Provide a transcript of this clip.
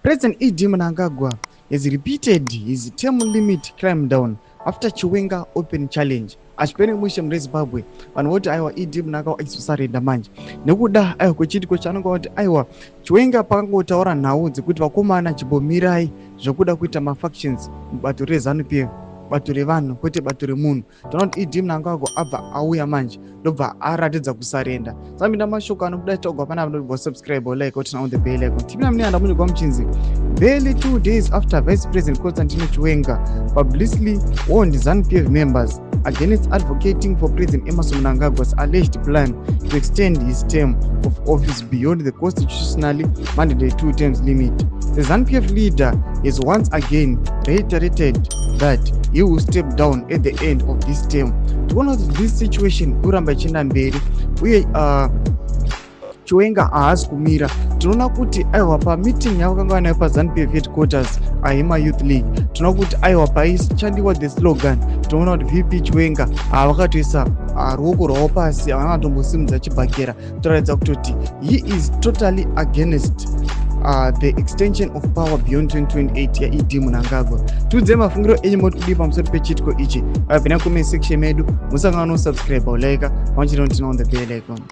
President ED Mnangagwa has repeated his term limit climb down after Chiwenga open challenge. Achipere mushe mune Zimbabwe, vanhu voti aiwa, ED Mnangagwa aizosarenda manje nekuda aiwa kwechiitiko chaanonga kuti aiwa Chiwenga pakangotaura nhau dzekuti vakomana, chimbomirai zvekuda kuita mafactions mubato reZANU PF, bato revanhu kwete bato remunhu. Tinoona kuti ED Mnangagwa abva auya manje, ndobva aratidza kusarenda. Sambinda mashoko anobuda togwa panapa, ndobva subscribe, like, turn on the bell icon. Tipina mune andamunyigwa muchinzi barely 2 days after Vice President Constantino Chiwenga publicly warned ZANU-PF members against advocating for President Emmerson Mnangagwa's alleged plan to extend his term of office beyond the constitutionally mandated two terms limit, the ZANU-PF leader has once again reiterated that he will step down at the end of this term. Tikuona kuti this situation kuramba ichienda mberi uye Chiwenga haasi kumira. Tinoona kuti aiwa, pameeting yavakanga vanayo paZANU-PF headquarters aima Youth League, tinoona kuti aiwa, paichandiwa the slogan, tinoona kuti VP Chiwenga havakatoisa ruoko rwavo pasi, havana kutombosimudza chibhakera, kutoratidza kutoti he is totally against the extension of power beyond 2028 yaED Mnangagwa. Tiudzei mafungiro enyu, moti kudii pamusoro pechiitiko ichi? Apinda comment section medu, musangano, subscribe, like, pamwe chete, on the bell icon.